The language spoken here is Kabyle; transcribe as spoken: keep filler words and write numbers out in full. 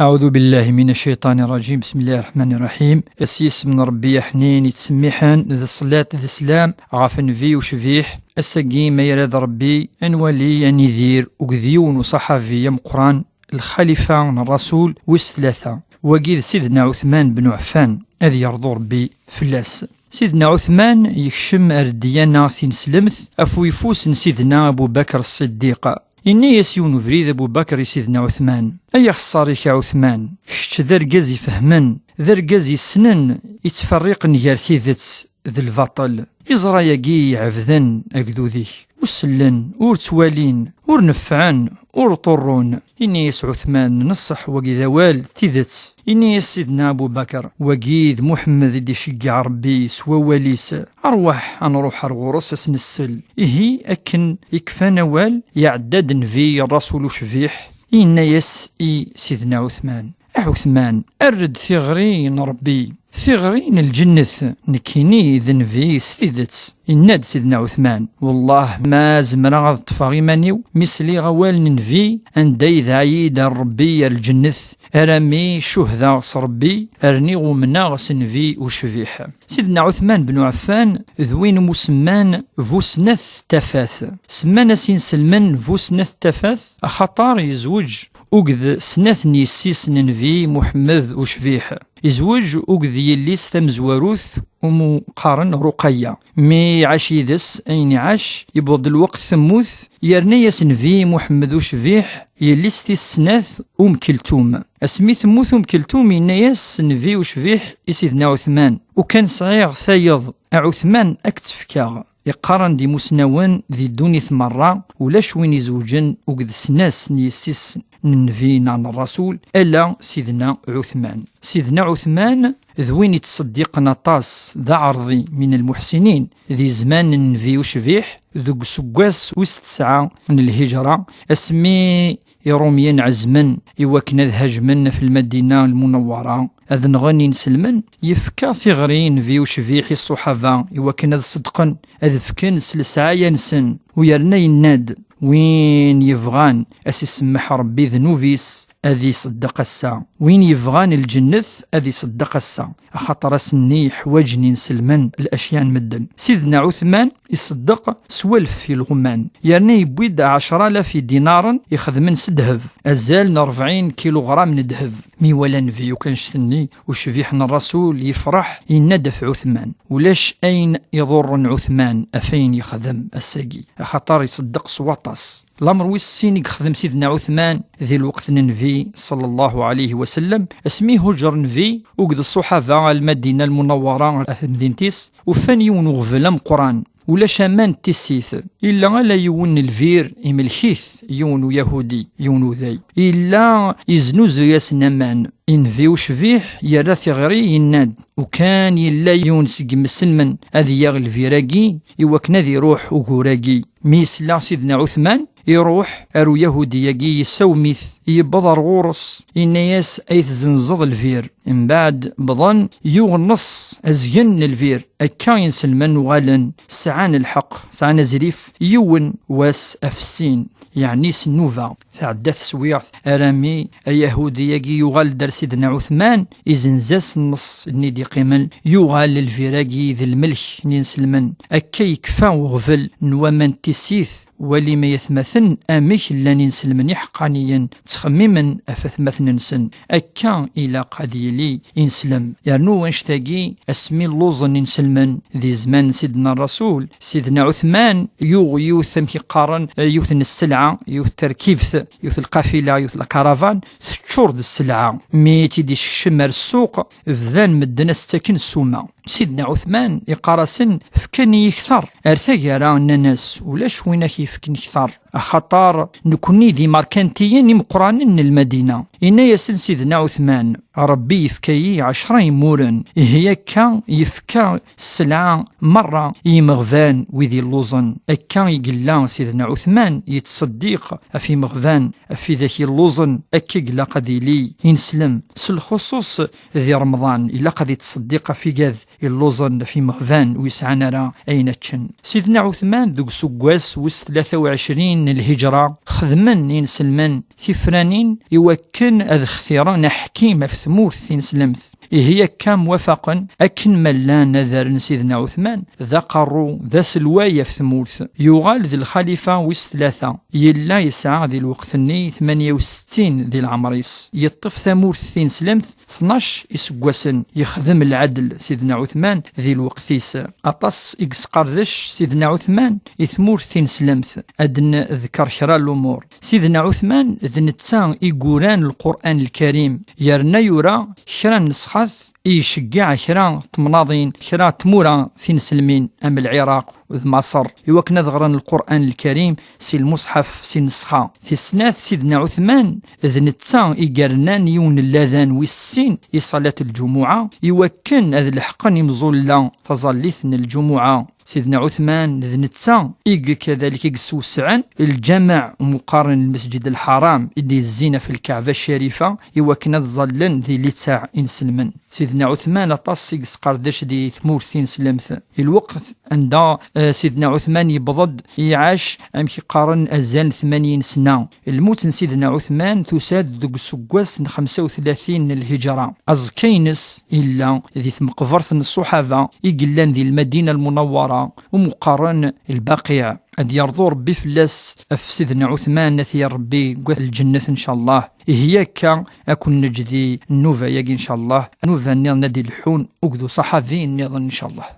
أعوذ بالله من الشيطان الرجيم. بسم الله الرحمن الرحيم. S yisem n Ṛebbi aḥnin yettsemmiḥen, d ṣṣlat d sslam ɣef Nnbi ucbiḥ. Ass-agi, ma yerad Ṛebbi, ad nwali, ad nidir akked yiwen uṣaḥabi ameqqran, lxalifa n Ṛṛasul wis tlata. Wagi d Sidna Ɛutman ben Ɛeffan, ad yerḍu Ṛebbi fell-as. Sidna Ɛutman yekcem ar ddiyana tineslemt ɣef uyeffus n Sidna Abu Bakr Ṣṣiddiq. Yenna-yas yiwen ubrid Abu Bakr i Sidna Ɛutman: "Ay axeṣṣar-ik a Ɛutman, kečč d argaz ifehmen, d argaz yessnen, yettferriqen gar tidet d lbaṭel. Iẓra-yagi iɛebden agdud-ik, ur sellen, ur ttwalin, ur neffɛen, ur ṭurrun." Yenna-yas Ɛutman: "Neṣṣeḥ, wagi d awal, d tidet." Yenna-yas Sidna Abu Bakr: "Wagi d Muḥemmed i d-iceggeɛ Ṛebbi s wawal-is. Ṛwaḥ, ad nṛuḥ ar ɣur-s, ad s-nessel." Ihi, akken i kfan awal, iɛedda-d Nnbi, Ṛṛasul ucbiḥ, yenna-yas i Sidna Ɛutman: "A Ɛutman, err-d tiɣri n Ṛebbi, tiɣri n lǧennet, nekkini d Nnbi s tidet." Yenna-d Sidna Ɛutman: "Wellah, ma zemreɣ ad ṭṭfeɣ iman-iw mi sliɣ awal n Nnbi, anda yedɛa-yi-d ar Ṛebbi ar lǧennet, arami cuhdeɣ s Ṛebbi, rniɣ umneɣ s Nnbi ucbiḥ." Sidna Ɛutman ben Ɛeffan d win musemman bu snat tafat. Semman-as inselmen bu snat tafat, axaṭer yezweǧ akked snat n yessi-s n Nnbi Muḥemmed ucbiḥ. Yezweǧ akked yelli-s tamezwarut, umu qqaren Ruqayya. Mi iɛac yid-s ayen iɛac, yewweḍ-d lweqt temmut, yerna-yas Nnbi Muḥemmed ucbiḥ yelli-s tis snat, Um Keltum. Asmi temmut Um Keltum, yenna-yas Nnbi ucbiḥ i Sidna Ɛutman: "Ukan sɛiɣ tayeḍ, a Ɛutman, ad k-tt-fkeɣ." Iqqaren-d imusnawen di ddunit merra, ulac win izewǧen akked snat n yessi-s n Nnbi neɣ n Ṛṛasul, ala Sidna Ɛutman. Sidna Ɛutman d win ittṣeddiqen aṭas, d aɛerḍi min lmuḥsinin. Di zzman n Nnbi ucbiḥ, deg useggas wis tesɛa n lhijra, asmi Iṛumyen ɛezmen i wakken ad hajmen ɣef Lmadina Lmunawwara, ad nɣen inselmen, yefka tiɣri i Nnbi ucbiḥ i ṣṣuḥaba i wakken ad ṣeddqen, ad fken s lesɛaya-nsen, u yerna yenna-d: "Win yebɣan ad s-isemmeḥ Ṛebbi ddnub-is, ad iṣeddeq ass-a. Win yebɣan lǧennet, ad iṣeddeq ass-a." Axaṭer ass-nni ḥwaǧen inselmen lacya n medden. Sidna Ɛutman iṣeddeq s walef ilɣuman, yerna yewwi-d ɛecra alaf idinaren ixedmen s ddheb, azal n ṛebɛin kiluɣram n ddheb. Mi iwala Nnbi akk annect-nni, ucbiḥ n Ṛṛasul yefṛeḥ, yenna-d ɣef Ɛutman: "Ulac ayen iḍurren Ɛutman ɣef wayen yexdem ass-agi, axaṭer iṣeddeq s waṭas." Lamer wis sin i yexdem Sidna Ɛutman di lweqt n Nnbi, ṣallallahu ɛalayhi wa sallam, asmi ihuǧer Nnbi akked ṣṣuḥaba ar Lmadina Lmunawwara, ar temdint-is, ufan yiwen uɣbel ameqqran, ulac aman d tissit, illa ala yiwen n lbir, imlek-it yiwen uyahudi, yiwen uday, illa iznuzuy-asen aman. Nnbi ucbiḥ yerra tiɣri, yenna-d: "Ukan yella yiwen seg yimselmen ad yaɣ lbir-agi i wakken ad iruḥ ugur-agi." Mi yesla Sidna Ɛutman, iruḥ ar uyahudi-agi, yessawem-it, yewweḍ ar ɣur-s, yenna-yas: "Ay tzenzeḍ lbir." Mbeɛd bḍan, yuɣ nneṣ azgen n lbir. Akka inselmen uɣalen sɛan lḥeqq, sɛan azrif, yiwen wass ɣef sin, yeɛni s nnuba. Tɛedda teswiɛt, arami ayahudi-agi yuɣal-d ar Sidna Ɛutman, izenz-as nneṣ-nni d-iqqimen, yuɣal lbir-agi d lmelk n inselmen. Akka yekfa uɣbel n waman n tissit. Walim ay atmaten amek llan inselmen iḥeqqaniyen, ttxemmimen ɣef atmaten-nsen. Akka ilaq ad yili ineslem. Yernu annect-agi, asmi lluẓen inselmen di zzman n Sidna Ṛṛasul, Sidna Ɛutman yuɣ yiwet, amek i qqaren, yiwet n sselɛa, yiwet n terkibt, yiwet n lqafila, yiwet n lkaravan, teččur d sselɛa. Mi i tt-id-isekcem ar ssuq, bdan medden a s-ttaken ssuma. Sidna Ɛutman iqqar-asen: "Fkan-iyi kter." Ar taggara nnan-as: "Ulac win ak-yefken kter, axaṭer nekkni d imerkantiyen imeqqranen n Lmadina." Inna-yasen Sidna Ɛutman: Ṛebbi yefka-yi ɛecra imuren, ihi akka yefka sselɛa merra i yimeɣban wid illuẓen. Akka i yella Sidna Ɛutman yettṣeddiq ɣef yimeɣban, ɣef widak illuẓen. Akka i ilaq ad yili ineslem, s lxuṣuṣ di Remḍan, ilaq ad yettṣeddiq ɣef igad illuẓen, ɣef yimeɣban ur yesɛan ara ayen ad ččen. Sidna Ɛutman, deg useggas wis tlata u ɛecrin n lhiǧra, xedmen inselmen tifranin i wakken ad xtiren aḥkim ɣef tmurt tineslemt. Ihi akka mwafaqen, akken ma llan adar n Sidna Ɛutman d aqerru, d aselway ɣef tmurt. Yuɣal d lxalifa wis tlata. Yella yesɛa di lweqt-nni tmanya u settin di leɛmer-is. Yeṭṭef tamurt tineslemt tnac iseggasen, yexdem lɛedl Sidna Ɛutman di lweqt-is. Aṭas i yesqerdec Sidna Ɛutman i tmurt tineslemt. Ad d-nḍekker kra n lumuṛ. Sidna Ɛutman d netta i yuran Lqur'an Lkarim, yerna yura kra n nnusxat i iceggeɛ kra n temnaḍin, kra n tmura tineslemin am Lɛiraq d Maṣer, i wakken ad ɣren Lqur'an Lkarim si lmuṣḥaf, si nnusxa. Tis snat, Sidna Ɛutman d netta i yernan yiwen n ladan wis sin i ṣalat n lǧumuɛa, i wakken ad leḥqen imẓulla taẓallit n lǧumuɛa. Sidna Ɛutman d netta i kadalik i yessewsɛen lǧameɛ umi qqaren Lmesǧid Lḥaram, i d-yezzin ɣef Lkaɛba Ccarifa, i wakken ad ẓallen di littaɛ inselmen. Sidna Ɛutman aṭas i yesqerdec di tmurt tineslemt. I lweqt anda, eh, Sidna Ɛutman yewweḍ-d, iɛac, amek i qqaren, azal n tmanyin sna. Lmut n Sidna Ɛutman tusa-d deg useggas n xemsa u tlatin n lhiǧra. Aẓekka-ines yella di tmeqbert n ṣṣuḥaba i yellan di Lmadina Lmunawwara, umi qqaren Lbaqiɛ. Ad yerḍu Ṛebbi fell-as, ɣef Sidna Ɛutman, ad t-yerr Ṛebbi deg lǧennet, ncallah. Ihi akka, ad ken-neǧǧ di nnuba-yagi, ncallah. Nnuba nniḍen ad d-ileḥḥun akked uṣaḥabi nniḍen, ncallah.